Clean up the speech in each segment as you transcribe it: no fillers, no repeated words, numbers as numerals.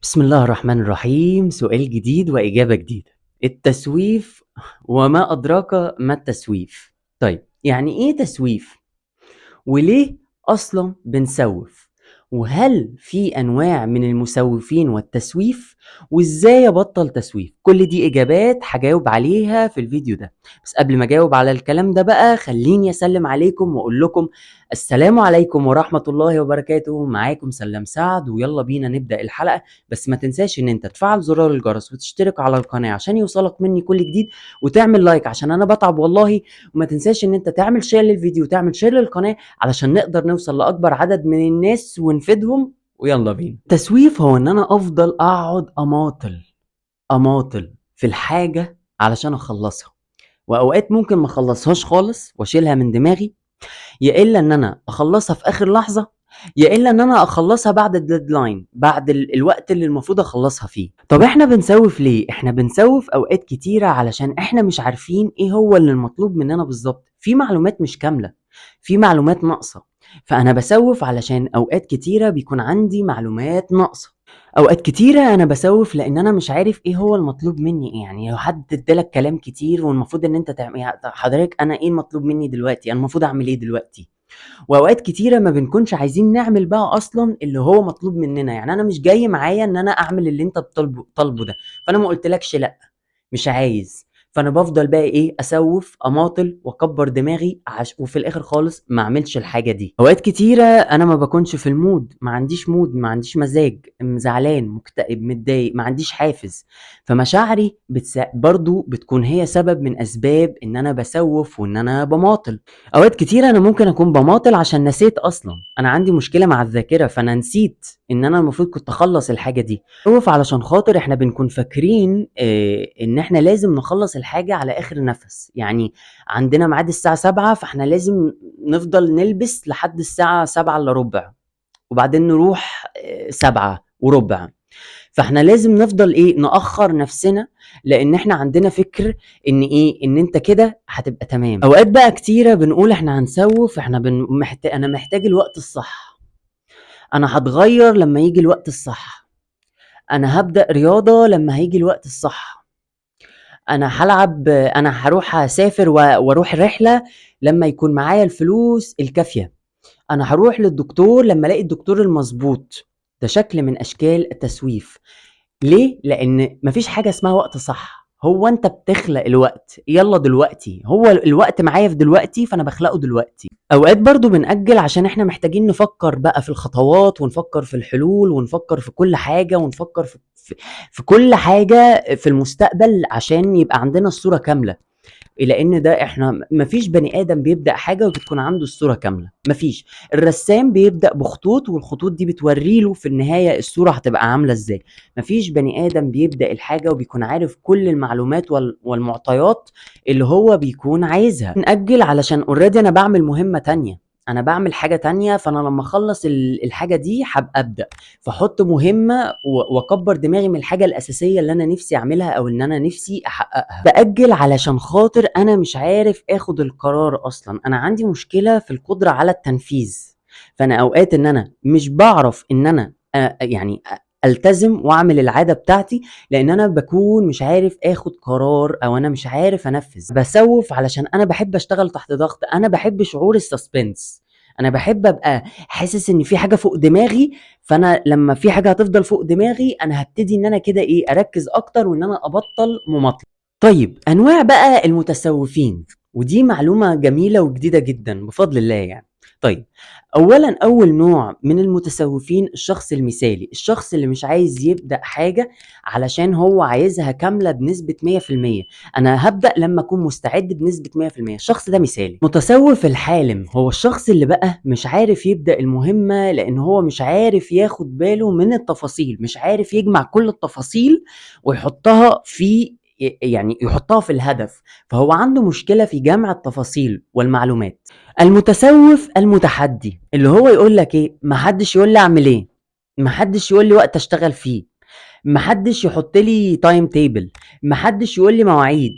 بسم الله الرحمن الرحيم. سؤال جديد وإجابة جديدة. التسويف وما أدراك ما التسويف. طيب يعني إيه تسويف؟ وليه أصلا بنسوف؟ وهل في أنواع من المسوفين والتسويف؟ وإزاي أبطل تسويف؟ كل دي إجابات هجاوب عليها في الفيديو ده. بس قبل ما أجاوب على الكلام ده بقى خليني أسلم عليكم وأقول لكم السلام عليكم ورحمة الله وبركاته. معاكم سلام سعد، ويلا بينا نبدأ الحلقة. بس ما تنساش إن أنت تفعل زرار الجرس وتشترك على القناة عشان يوصلك مني كل جديد، وتعمل like عشان أنا بتعب والله، وما تنساش إن أنت تعمل share للفيديو وتعمل share للقناة علشان نقدر نوصل لأكبر عدد من الناس ونفيدهم. ويلا بينا. التسويف هو ان انا افضل اقعد اماطل في الحاجة علشان اخلصها، واوقات ممكن ما اخلصهاش خالص واشيلها من دماغي، يا الا ان انا اخلصها في اخر لحظة، يا الا ان انا اخلصها بعد ال deadline، بعد الوقت اللي المفروض اخلصها فيه. طب احنا بنسوف ليه؟ احنا بنسوف اوقات كتيرة علشان احنا مش عارفين ايه هو اللي المطلوب مننا بالظبط، في معلومات مش كاملة، في معلومات ناقصة. فأنا بسوف علشان أوقات كتيرة بيكون عندي معلومات ناقصة. أوقات كتيرة أنا بسوف لأن أنا مش عارف إيه هو المطلوب مني إيه. يعني لو حد ادالك كلام كتير والمفروض إن أنت تعمل، يعني حضرتك أنا إيه المطلوب مني دلوقتي؟ أنا المفروض أعمل إيه دلوقتي؟ وأوقات كتيرة ما بنكونش عايزين نعمل بقى أصلاً اللي هو مطلوب مننا. يعني أنا مش جاي معايا إن أنا أعمل اللي أنت طالبه ده، فأنا ما قلتلكش لأ، مش عايز. فانا بفضل بقى ايه، اسوف، اماطل، واكبر دماغي وفي الاخر خالص ما اعملش الحاجة دي. اوقات كتيرة انا ما بكونش في ال mood، ما عنديش mood، ما عنديش مزاج، زعلان، مكتئب، متضايق، ما عنديش حافز. فمشاعري برضو بتكون هي سبب من اسباب ان انا بسوف وان انا بماطل. اوقات كتيرة انا ممكن اكون بماطل عشان نسيت اصلا، انا عندي مشكلة مع الذاكرة، فانا نسيت ان انا المفروض كنت اخلص الحاجة دي. سوف علشان خاطر احنا بنكون فاكرين ان احنا لازم نخلص الحاجة على اخر نفس. يعني عندنا ميعاد الساعة 7، فاحنا لازم نفضل نلبس لحد الساعة 6:45، وبعدين نروح 7:15. فاحنا لازم نفضل ايه، نأخر نفسنا، لان احنا عندنا فكر ان ايه، ان انت كده هتبقى تمام. اوقات بقى كتيرة بنقول احنا هنسوف، انا محتاج الوقت الصح، انا هتغير لما يجي الوقت الصح، انا هبدأ رياضة لما هيجي الوقت الصح، انا هلعب، انا هروح اسافر واروح رحلة لما يكون معايا الفلوس الكافية، انا هروح للدكتور لما الاقي الدكتور المظبوط. ده شكل من اشكال التسويف. ليه؟ لان مفيش حاجة اسمها وقت صح، هو انت بتخلق الوقت، يلا دلوقتي، هو الوقت معايا في دلوقتي فانا بخلقه دلوقتي. اوقات برضو بنأجل عشان احنا محتاجين نفكر بقى في الخطوات، ونفكر في الحلول، ونفكر في كل حاجة، ونفكر في كل حاجة في المستقبل عشان يبقى عندنا الصورة كاملة. لان ده احنا مفيش بني ادم بيبدأ حاجة وبتكون عنده الصورة كاملة، مفيش. الرسام بيبدأ بخطوط والخطوط دي بتوريله في النهاية الصورة هتبقى عاملة ازاي. مفيش بني ادم بيبدأ الحاجة وبيكون عارف كل المعلومات والمعطيات اللي هو بيكون عايزها. نأجل علشان already انا بعمل مهمة تانية، انا بعمل حاجة تانية، فانا لما اخلص الحاجة دي هبقى ابدأ، فاحط مهمة واكبر دماغي من الحاجة الاساسية اللي انا نفسي اعملها او ان انا نفسي احققها. بأجل علشان خاطر انا مش عارف اخد القرار اصلا، انا عندي مشكلة في القدرة على التنفيذ. فانا اوقات ان انا مش بعرف ان انا التزم واعمل العادة بتاعتي، لان انا بكون مش عارف اخد قرار او انا مش عارف انفذ. بسوف علشان انا بحب اشتغل تحت ضغط، انا بحب شعور ال suspense، انا بحب ابقى حاسس ان في حاجة فوق دماغي، فانا لما في حاجة هتفضل فوق دماغي انا هبتدي ان انا كده ايه، اركز اكتر وان انا ابطل مماطله. طيب انواع بقى المتسوفين، ودي معلومة جميلة وجديدة جدا بفضل الله يعني. طيب اولا اول نوع من المتسوفين الشخص المثالي، الشخص اللي مش عايز يبدا حاجة علشان هو عايزها كاملة بنسبة مية في المية، انا هبدا لما اكون مستعد بنسبة مية في المية، الشخص ده مثالي. متسوف الحالم هو الشخص اللي بقى مش عارف يبدا المهمة لان هو مش عارف ياخد باله من التفاصيل، مش عارف يجمع كل التفاصيل ويحطها في يعني يحطها في الهدف، فهو عنده مشكلة في جمع التفاصيل والمعلومات. المتسوف المتحدي اللي هو يقول لك ايه، محدش يقول لي اعمل ايه، محدش يقول لي وقت اشتغل فيه، محدش يحط لي time table، محدش يقول لي مواعيد،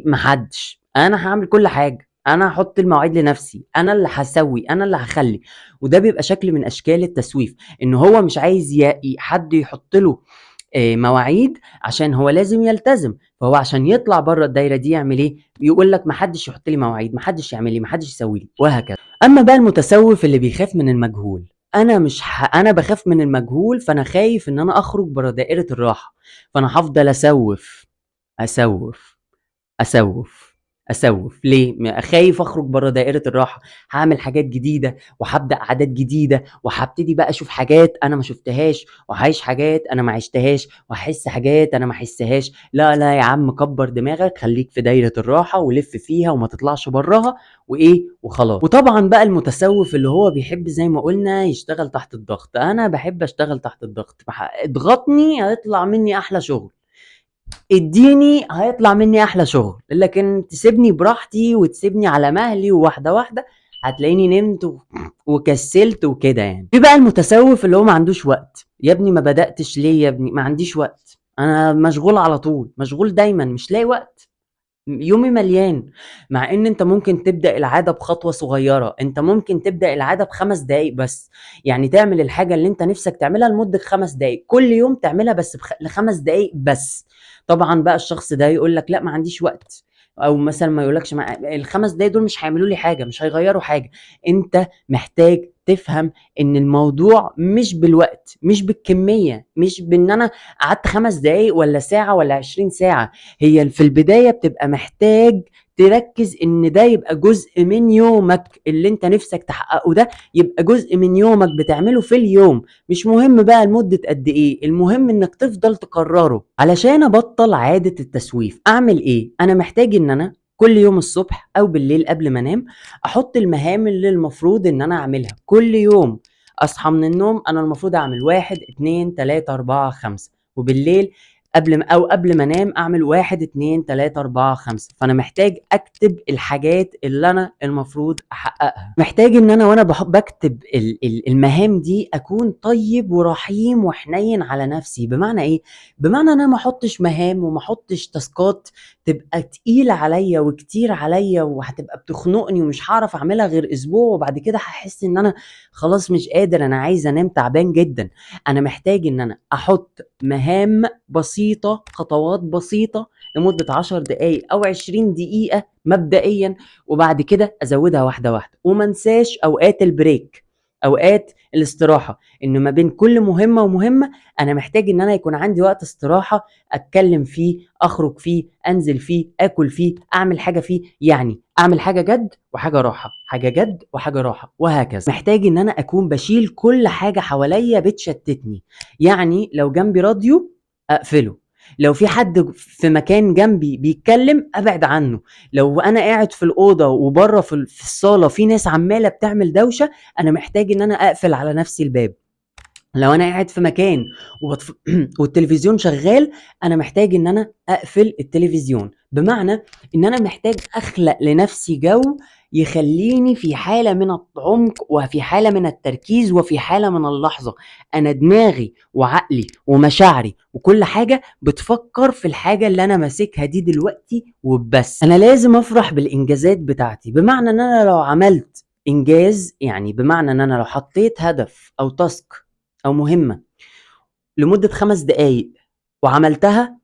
محدش، انا هعمل كل حاجة، انا هحط المواعيد لنفسي، انا اللي هسوي، انا اللي هخلي. وده بيبقى شكل من اشكال التسويف، ان هو مش عايز حد يحط له مواعيد عشان هو لازم يلتزم. فهو عشان يطلع بره الدايرة دي يعمل ايه؟ يقول لك ما حدش يحط لي مواعيد، ما حدش يعمل لي، ما حدش يسوي لي، وهكذا. اما بقى المتسوف اللي بيخاف من المجهول، انا مش انا بخاف من المجهول، فانا خايف ان انا اخرج بره دائرة الراحة، فانا هفضل اسوف اسوف اسوف اسوف. ليه؟ خايف اخرج بره دائرة الراحة، هعمل حاجات جديدة وهبدا عادات جديدة وهبتدي بقى اشوف حاجات انا ما شفتهاش وهعيش حاجات انا ما عشتهاش وهحس حاجات انا ما احسهاش. لا لا يا عم، كبر دماغك، خليك في دايرة الراحة ولف فيها وما تطلعش براها وايه وخلاص. وطبعا بقى المتسوف اللي هو بيحب زي ما قلنا يشتغل تحت الضغط. انا بحب اشتغل تحت الضغط، اضغطني هيطلع مني احلى شغل، اديني هيطلع مني احلى شغل، لكن تسيبني براحتي وتسيبني على مهلي وواحدة واحدة هتلاقيني نمت وكسلت وكده يعني. في بقى المتسوف اللي هو ما عندوش وقت. يا ابني ما بداتش ليه يا ابني؟ ما عنديش وقت، انا مشغول على طول، مشغول دايما، مش لاقي وقت، يومي مليان. مع ان انت ممكن تبدا العادة بخطوة صغيرة، انت ممكن تبدا العادة ب5 دقايق بس، يعني تعمل الحاجة اللي انت نفسك تعملها لمدة 5 دقايق كل يوم، تعملها بس ل5 دقايق بس. طبعا بقى الشخص ده يقول لك لا ما عنديش وقت، او مثلا ما يقولكش ال5 دقايق دول مش هيعملوا لي حاجة، مش هيغيروا حاجة. انت محتاج تفهم ان الموضوع مش بالوقت، مش بالكمية، مش بان انا قعدت 5 دقايق ولا ساعة ولا 20 ساعة. هي في البداية بتبقى محتاج تركز ان ده يبقى جزء من يومك، اللي انت نفسك تحققه ده يبقى جزء من يومك بتعمله في اليوم، مش مهم بقى لمدة قد ايه، المهم انك تفضل تكرره. علشان ابطل عادة التسويف اعمل ايه؟ انا محتاج ان انا كل يوم الصبح او بالليل قبل ما انام احط المهام اللي المفروض ان انا اعملها. كل يوم اصحى من النوم انا المفروض اعمل 1 2 3 4 5، وبالليل قبل ما انام اعمل 1 2 3 4 5. فانا محتاج اكتب الحاجات اللي انا المفروض احققها. محتاج ان انا وانا بكتب المهام دي اكون طيب ورحيم وحنين على نفسي. بمعنى ايه؟ بمعنى ان انا ما احطش مهام وما احطش تاسكات تبقى تقيلة عليا وكتير عليا وهتبقى بتخنقني ومش هعرف اعملها غير اسبوع، وبعد كده هحس ان انا خلاص مش قادر، انا عايز انام، تعبان جدا. انا محتاج ان انا احط مهام بسيطة، خطوات بسيطة لمدة 10 دقايق أو 20 دقيقة مبدئيا، وبعد كده أزودها واحدة واحدة. وما انساش أوقات ال break، أوقات الاستراحة، إن ما بين كل مهمة ومهمة أنا محتاج إن أنا يكون عندي وقت استراحة أتكلم فيه، أخرج فيه، أنزل فيه، أكل فيه، أعمل حاجة فيه، يعني أعمل حاجة جد وحاجة راحة، حاجة جد وحاجة راحة، وهكذا. محتاج إن أنا أكون بشيل كل حاجة حواليا بتشتتني، يعني لو جنبي راديو أقفله، لو في حد في مكان جنبي بيتكلم أبعد عنه، لو أنا قاعد في الأوضة وبره في الصالة في ناس عمالة بتعمل دوشة أنا محتاج إن أنا أقفل على نفسي الباب. لو أنا قاعد في مكان والتلفزيون شغال أنا محتاج إن أنا أقفل التلفزيون. بمعنى إن أنا محتاج أخلق لنفسي جو يخليني في حالة من العمق وفي حالة من التركيز وفي حالة من اللحظة. أنا دماغي وعقلي ومشاعري وكل حاجة بتفكر في الحاجة اللي أنا ماسكها دي دلوقتي وبس. أنا لازم أفرح بالإنجازات بتاعتي، بمعنى إن أنا لو عملت إنجاز، يعني بمعنى إن أنا لو حطيت هدف أو تاسك أو مهمة لمدة 5 دقايق وعملتها،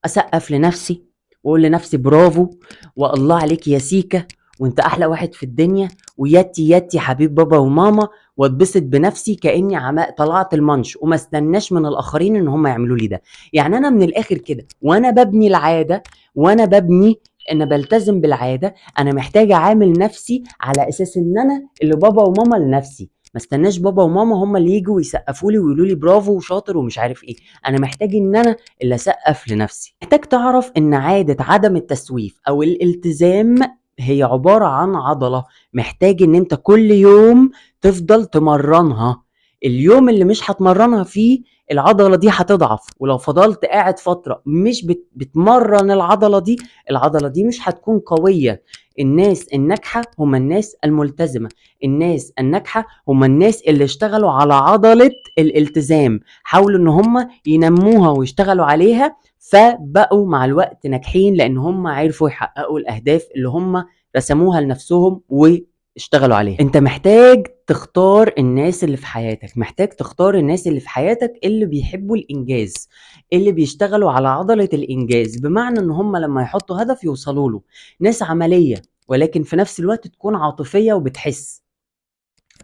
أسقف لنفسي وأقول لنفسي برافو والله عليك يا سيكا، وانت احلى واحد في الدنيا، وياتي ياتي حبيب بابا وماما، واتبسط بنفسي كاني طلعت المنش، وما استناش من الاخرين ان هم يعملوا لي ده. يعني انا من الاخر كده وانا ببني العادة، وانا ببني ان بلتزم بالعادة، انا محتاج اعامل نفسي على اساس ان انا اللي بابا وماما لنفسي، ما استناش بابا وماما هم اللي يجوا ويسقفوا لي ويقولوا لي برافو وشاطر ومش عارف ايه. انا محتاج ان انا اللي اسقف لنفسي. محتاج تعرف ان عادة عدم التسويف او الالتزام هي عبارة عن عضلة، محتاج ان انت كل يوم تفضل تمرنها. اليوم اللي مش هتمرنها فيه العضلة دي هتضعف، ولو فضلت قاعد فترة مش بتمرن العضلة دي، العضلة دي مش هتكون قوية. الناس الناجحة هم الناس الملتزمة، الناس الناجحة هم الناس اللي اشتغلوا على عضلة الالتزام، حاولوا ان هم ينموها ويشتغلوا عليها، فبقوا مع الوقت ناجحين لان هم عرفوا يحققوا الاهداف اللي هم رسموها لنفسهم واشتغلوا عليها. انت محتاج تختار الناس اللي في حياتك، محتاج تختار الناس اللي في حياتك اللي بيحبوا الانجاز، اللي بيشتغلوا على عضلة الانجاز، بمعنى ان هم لما يحطوا هدف يوصلوا له. ناس عملية ولكن في نفس الوقت تكون عاطفية وبتحس.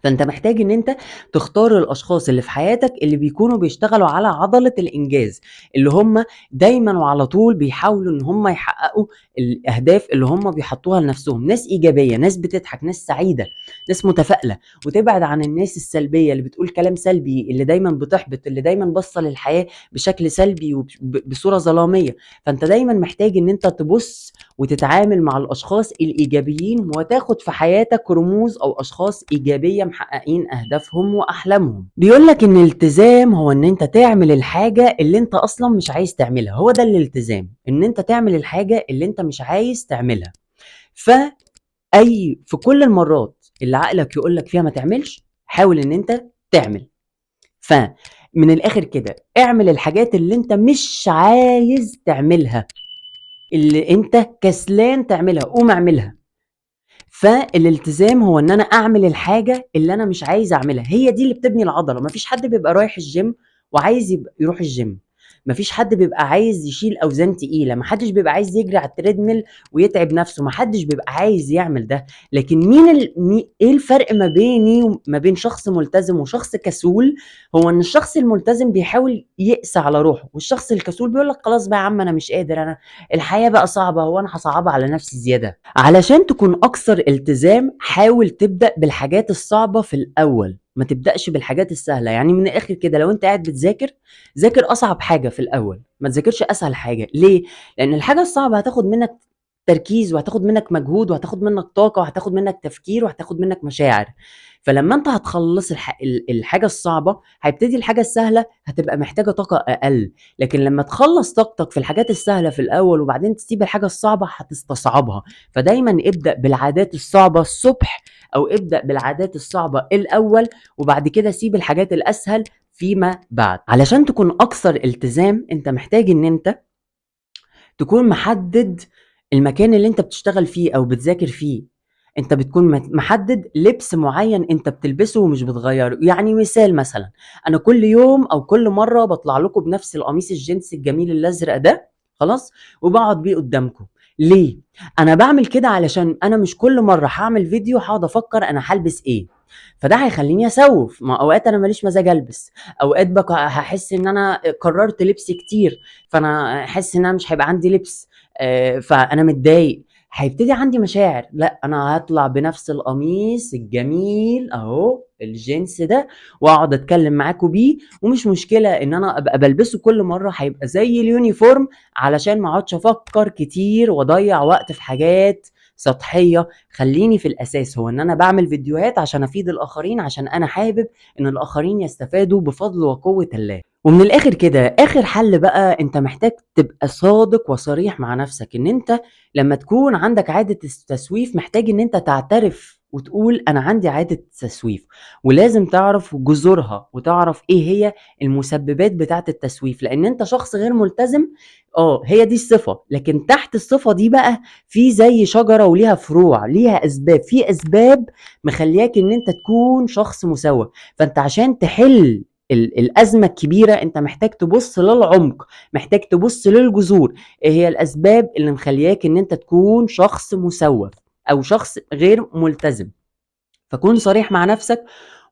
فانت محتاج ان انت تختار الاشخاص اللي في حياتك اللي بيكونوا بيشتغلوا على عضلة الانجاز، اللي هم دايما وعلى طول بيحاولوا ان هم يحققوا الاهداف اللي هم بيحطوها لنفسهم. ناس ايجابية، ناس بتضحك، ناس سعيدة، ناس متفائلة، وتبعد عن الناس السلبية اللي بتقول كلام سلبي، اللي دايما بتحبط، اللي دايما باصة للحياة بشكل سلبي وبصورة ظلامية. فانت دايما محتاج ان انت تبص وتتعامل مع الاشخاص الايجابيين، وتاخد في حياتك رموز او اشخاص ايجابية محققين اهدافهم واحلامهم. بيقول لك ان الالتزام هو ان انت تعمل الحاجة اللي انت اصلا مش عايز تعملها. هو ده الالتزام، ان انت تعمل الحاجة اللي انت مش عايز تعملها. فاي في كل المرات اللي عقلك يقول لك فيها ما تعملش، حاول ان انت تعمل. فمن الاخر كده، اعمل الحاجات اللي انت مش عايز تعملها، اللي انت كسلان تعملها، قوم اعملها. فالالتزام هو ان انا اعمل الحاجة اللي انا مش عايز اعملها، هي دي اللي بتبني العضلة. مفيش حد بيبقى رايح الجيم وعايز يروح الجيم، مفيش حد بيبقى عايز يشيل اوزان تقيلة، محدش بيبقى عايز يجري على ال treadmill ويتعب نفسه، محدش بيبقى عايز يعمل ده. لكن ايه الفرق ما بيني وما بين شخص ملتزم وشخص كسول؟ هو ان الشخص الملتزم بيحاول يقسى على روحه، والشخص الكسول بيقول لك خلاص بقى يا عم انا مش قادر، انا الحياة بقى صعبة، هو انا هصعبها على نفسي زيادة. علشان تكون اكثر التزام، حاول تبدا بالحاجات الصعبة في الاول، ما تبداش بالحاجات السهلة. يعني من الاخر كده، لو انت قاعد بتذاكر، ذاكر اصعب حاجة في الاول، ما تذاكرش اسهل حاجة. ليه؟ لان الحاجة الصعبة هتاخد منك تركيز، وهتاخد منك مجهود، وهتاخد منك طاقة، وهتاخد منك تفكير، وهتاخد منك مشاعر. فلما انت هتخلص الحاجة الصعبة، هيبتدي الحاجة السهلة هتبقى محتاجه طاقة اقل. لكن لما تخلص طاقتك في الحاجات السهلة في الاول وبعدين تسيب الحاجة الصعبة، هتستصعبها. فدايما ابدا بالعادات الصعبة الصبح، او ابدا بالعادات الصعبة الاول وبعد كده سيب الحاجات الاسهل فيما بعد. علشان تكون اكثر التزام، انت محتاج ان انت تكون محدد المكان اللي انت بتشتغل فيه او بتذاكر فيه. انت بتكون محدد لبس معين انت بتلبسه ومش بتغيره. يعني مثال، مثلا انا كل يوم او كل مرة بطلع لكم بنفس القميص الجينز الجميل الازرق ده، خلاص، وبقعد بيه قدامكم. ليه انا بعمل كده؟ علشان انا مش كل مرة هعمل فيديو هقعد افكر انا هلبس ايه، فده هيخليني اسوف. ما اوقات انا ماليش مزاج البس، اوقات بقى هحس ان انا كررت لبس كتير، فانا احس ان انا مش هيبقى عندي لبس، فانا متضايق، هيبتدي عندي مشاعر. لا، انا هطلع بنفس القميص الجميل اهو الجنس ده واقعد اتكلم معاكم بيه، ومش مشكلة ان انا ابقى بلبسه كل مرة، هيبقى زي ال uniform، علشان ما اقعدش افكر كتير واضيع وقت في حاجات سطحية. خليني في الاساس، هو ان انا بعمل فيديوهات عشان افيد الاخرين، عشان انا حابب ان الاخرين يستفادوا بفضل وقوه الله. ومن الاخر كده، اخر حل بقى، انت محتاج تبقى صادق وصريح مع نفسك. ان انت لما تكون عندك عادة التسويف، محتاج ان انت تعترف وتقول انا عندي عادة التسويف، ولازم تعرف جذورها وتعرف ايه هي المسببات بتاعة التسويف. لان انت شخص غير ملتزم، هي دي الصفة، لكن تحت الصفة دي بقى في زي شجرة وليها فروع، ليها اسباب، في اسباب مخلياك ان انت تكون شخص مسوف. فانت عشان تحل الأزمة الكبيرة، انت محتاج تبص للعمق، محتاج تبص للجذور، ايه هي الأسباب اللي مخلياك ان انت تكون شخص مسوف او شخص غير ملتزم. فكون صريح مع نفسك،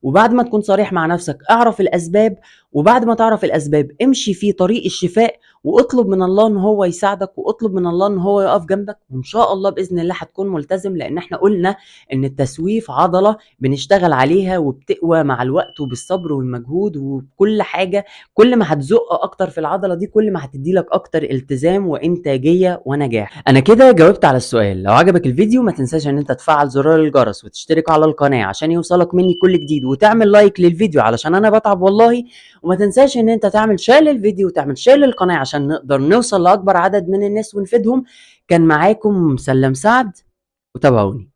وبعد ما تكون صريح مع نفسك اعرف الأسباب، وبعد ما تعرف الأسباب امشي في طريق الشفاء، واطلب من الله ان هو يساعدك، واطلب من الله ان هو يقف جنبك، وان شاء الله بإذن الله هتكون ملتزم. لان احنا قلنا ان التسويف عضلة بنشتغل عليها وبتقوى مع الوقت وبالصبر والمجهود وكل حاجة. كل ما هتزق اكتر في العضلة دي، كل ما هتدي لك اكتر التزام وانتاجية ونجاح. انا كده جاوبت على السؤال. لو عجبك الفيديو ما تنساش ان انت تفعل زرار الجرس وتشترك على القناة عشان يوصلك مني كل جديد، وتعمل like للفيديو علشان انا بتعب والله، وما تنساش ان انت تعمل share للفيديو وتعمل share للقناة عشان نقدر نوصل لأكبر عدد من الناس ونفيدهم. كان معاكم سلام سعد، وتابعوني.